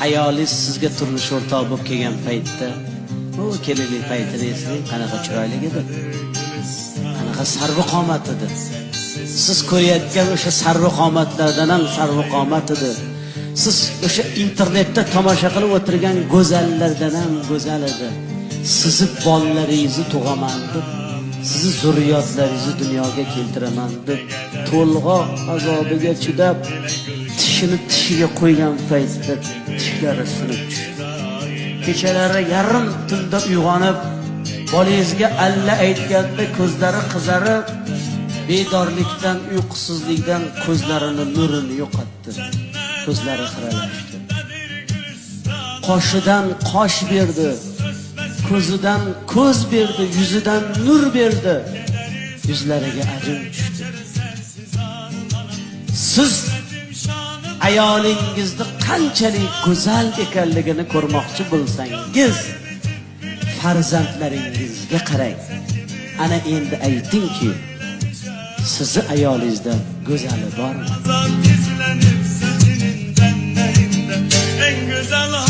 Ayolingiz sizga turmush o'rtoq bo'lib kelgan paytda, u kelinlik paytini eslang, qanaqa chiroyli edi. Qanaqa sarvi qomat edi. Siz ko'rayotgan o'sha sarvi qomatlardan ham sarvi qomat edi. Siz o'sha internetda tomosha qilib o'tirgan go'zallardan ham go'zal edi. Sizni bolalaringizni tug'aman deb, sizni zurriyotlaringizni dunyoga keltiraman deb to'lg'oq azobiga chidab, tishini tishiga qo'ygan paytda tishlari sinib tushdi. Kechalari yarim tunda uyg'onib, bolangizga alla aytganda ko'zlari qizarib, bedorlikdan, uyqusizlikdan ko'zlarini nurini yo'qotdi. Ko'zlari xiralashdi. Qoshidan qosh berdi, ko'zidan ko'z berdi, yuzidan nur berdi. Yuzlariga ajin tushdi. Siz ayolingizni qanchalik go'zal ekanligini ko'rmoqchi bo'lsangiz, farzandlaringizga qarang. Ana endi aytingki, sizni ayolingizda go'zali bormi? Gizlenip sesinin cennetinde en güzel.